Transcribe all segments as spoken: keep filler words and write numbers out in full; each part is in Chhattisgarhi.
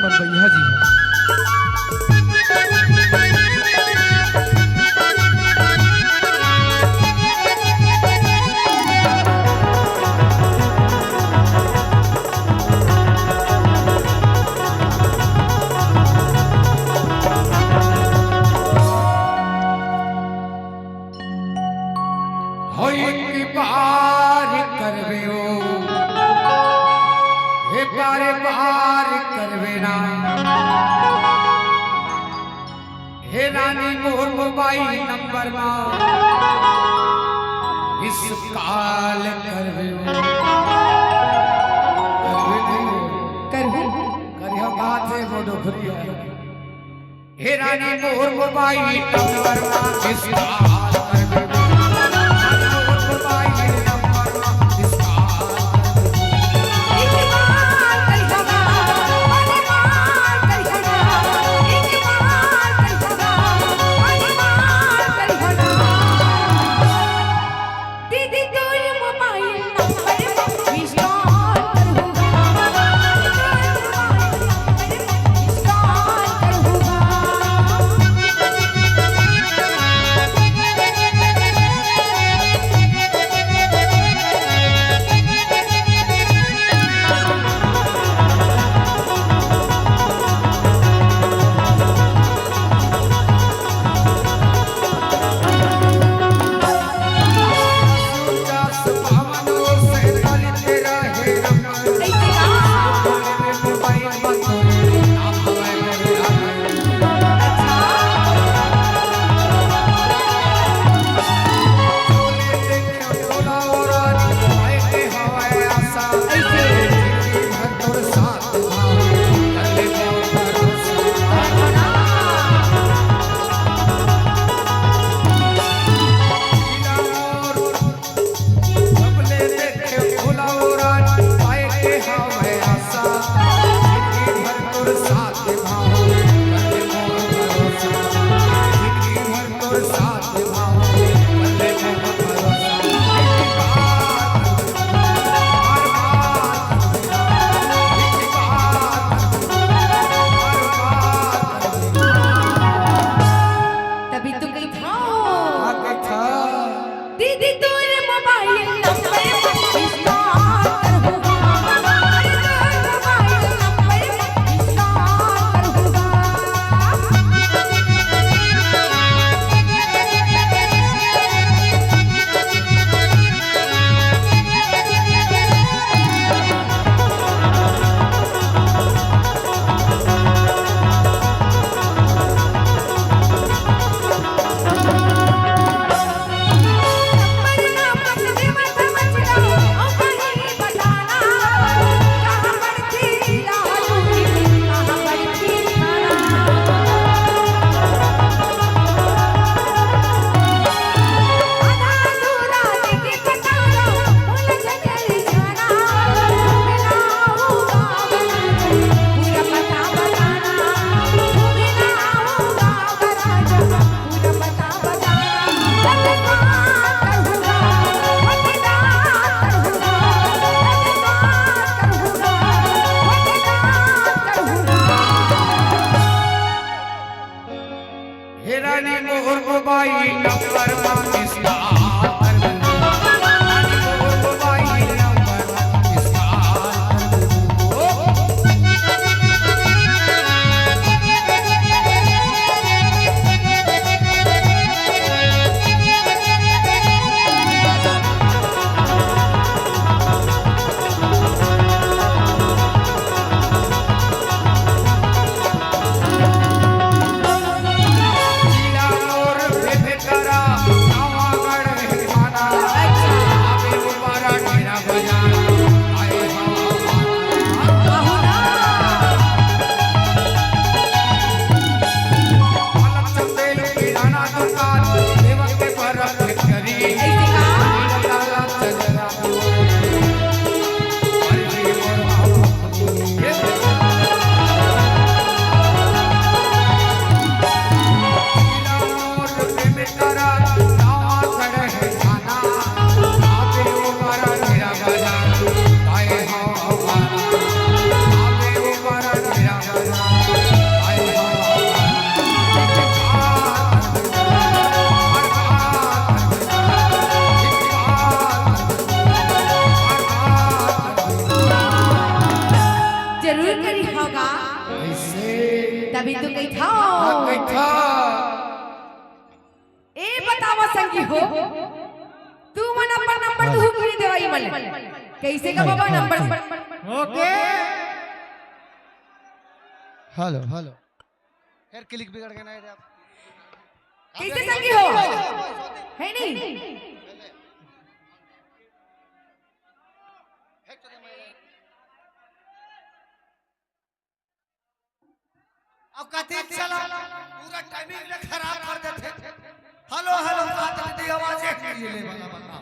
बन भैया जी ह। हो एक बार करबे ओ, हे बार बार करबे ना। हे रानी मोर मोबाइल नंबर मा मिस कॉल करबे ओ। करबे नहीं ओ। करबे। करिया बात हे वो डोकरी हे। हे रानी मोर मोबाइल नंबर मा मिस कॉल कर दे। मोर मोबाइल नंबर मा मिस कॉल कर दे। दीदी तोर मोबाइल नंबर मा मिस कॉल करहूँ गा। मिस कॉल करहूँ गा। तभी तो कही था। दीदी तोर मोबाइल नंबर पर मिस कॉल करहूँ गा। अरे तोर मोबाइल नंबर पर मिस कॉल करहूँ गा। हे रानी मोर मोबाइल नंबर मा मिस कॉल कर दे। रानी मोर मोबाइल नंबर मा मिस कॉल कर दे। का? कइसे? तभी तो कहिथंव। हाँ, कहिथंव। ए बतावा संगी हो, तुमन अपन नंबर तो हुक नइ देवव इमन। कइसे का बाबा नंबर? ओके। Hello, hello. यार, क्लिक बिगड़ गया ना, ये आप। कइसे संगी हो? हे नहीं? अब कथी चला, पूरा टाइमिंग ले खराब कर देथे। हेलो, हेलो, बात आती, आवाज एक नहीं ले वाला बताओ।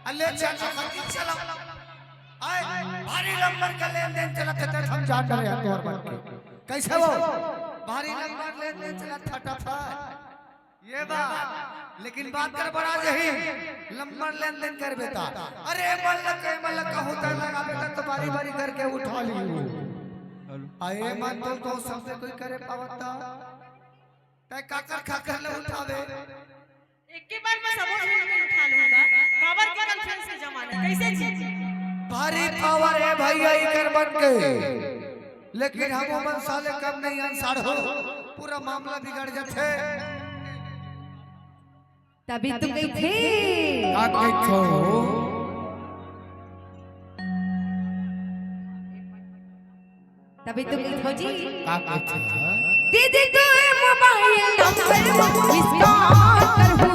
अले चला, कथी चला। आए, भारी नंबर का लेन देन चलत हे, त हम जान डरे हैं तोर मन के। कइसे हो? भारी नंबर लेन देन चलत, फटाफट। ये बात, लेकिन बात कर बड़ा जही, नंबर लेन देन करबे त। अरे, ए मन ल, ए मन ल कहूँ त लगाबे त, तो बारी बारी करके उठा ली। अरे मन तो, तो सबसे कोई करे पावत त। तै काकर खाकर ले उठावे। एके बार में सबो झन के उठा लूंगा। काबर के कॉन्फ्रेंस के जमाना, कइसे जी? भारी पावर हे भइया इकर मन के, लेकिन हम मन साले कम नहीं अनसार हो, पूरा मामला बिगड़ जाथे। तभी तो कहिथे। का कहिथो? तभी तो कहिथो जी। का कहिथो? दीदी को मोबाइल नंबर विस्तार करहूँ।